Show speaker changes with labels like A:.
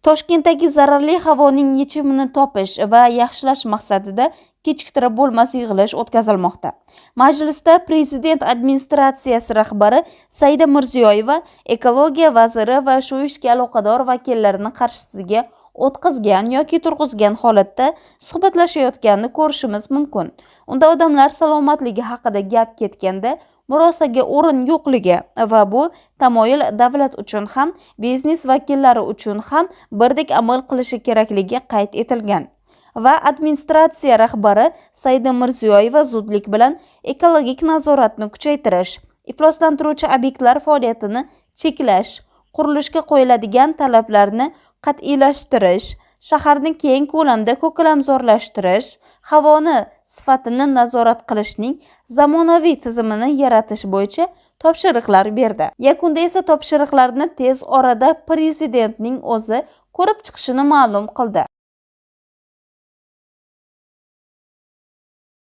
A: Toshkentdagi zararli havoning yechimini topish va yaxshilash maqsadida kechiktirib bo'lmas yig'ilish o'tkazilmoqda. Majlisda Prezident administratsiyasi rahbari Saida Mirziyoyeva ekologiya vaziri va shu ishga aloqador vakillarni qarshisiga o'tqizgan yoki turg'izgan holatda suhbatlashayotganini ko'rishimiz mumkin. Unda odamlar salomatligi haqida gap ketganda murosaga o'rin yo'qligi va bu tamoyil davlat uchun ham, biznes vakillari uchun ham birdek amal qilishi kerakligi qayd etilgan. Va administratsiya rahbari Saida Mirziyoyeva zudlik bilan ekologik nazoratni kuchaytirish, ifloslantiruvchi obyektlar faoliyatini cheklash, qurilishga qo'yiladigan talablarni qat'iylashtirish, shaharni keng ko'lamda ko'kalamzorlashtirish, havoni sifatini nazorat qilishning zamonaviy tizimini yaratish bo'yicha topshiriqlar berdi. Yakunda esa topshiriqlarni tez orada prezidentning o'zi ko'rib chiqishini ma'lum qildi.